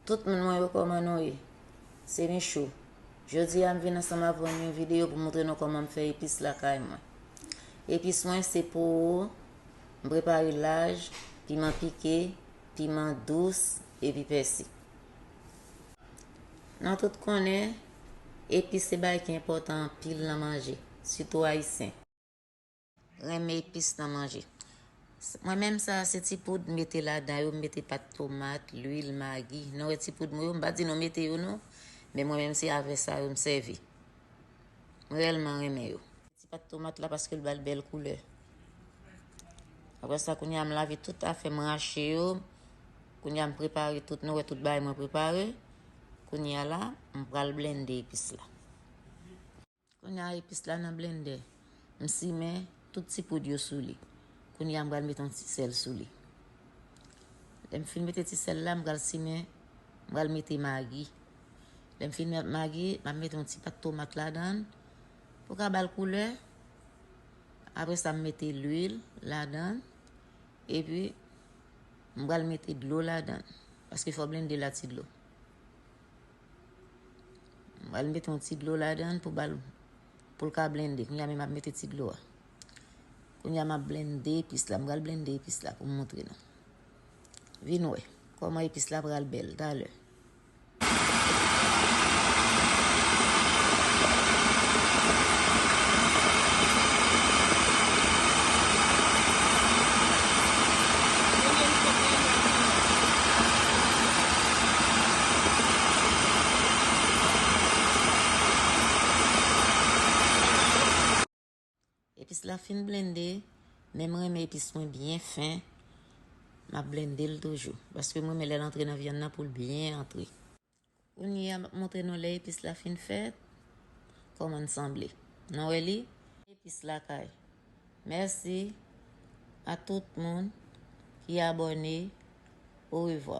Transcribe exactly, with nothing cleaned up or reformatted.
Tout moun mwen yo, kòman nou ye? Se Michou. Jodi a m vin ansanm avè w nan yon videyo pou montre nou kòman m fè epis lakay mwen. Epis mwen se powo, m prepare laj, piman pike, piman dous, epi pèsi. Nou tout konnen, epis se bagay ki enpòtan anpil nan manje, sitou ayisyen. Renmen epis nan manje. Mwen menm sa se ti poud m mete ladan yo, m mete pat tomat, lwil, magi. Nou wè ti poud mwen yo, m pa di nou mete yo non, men mwen menm se avè sa yo m sèvi. Mwen reyèlman renmen yo. Ti pat tomat la paske l ba l bèl koulè. Apre sa, kounye a m lave tout afè m, rache yo. Kounye a m prepare tout, nou wè tout bagay mwen prepare. Kounye a la, m pral blende epis la. Kounye a epis la nan blendè. M simen tout ti poud yo sou li. Kounye a m pral mete yon ti sèl sou li. Lè m fin mete ti sèl la, m pral simen, m pral mete magi. Lè m fin met magi, m ap mete yon ti pat tomat ladan l pou ka ba l koulè. Apre sa, m mete lwil ladan l. Epi, m pral mete dlo ladan l. Paske fò blende la ti dlo. M pral mete yon ti dlo ladan l pou ba l, pou l ka blende. Kounye a menm m ap mete ti dlo a. Kounye a m ap blende epis la. M pral blende epis la pou m montre nou. Vin wè kòman epis la pral bèl talè. Epis la fin blende, men m renmen epis mwen byen fen. M ap blende l toujou, paske m renmen lè l antre nan vyann nan pou l byen antre. Kounye a, m ap montre nou lè epis la fin fèt, kòman l sanble. Nou wè li? Epis lakay. Mèsi a tout moun ki abòne. Orevwa.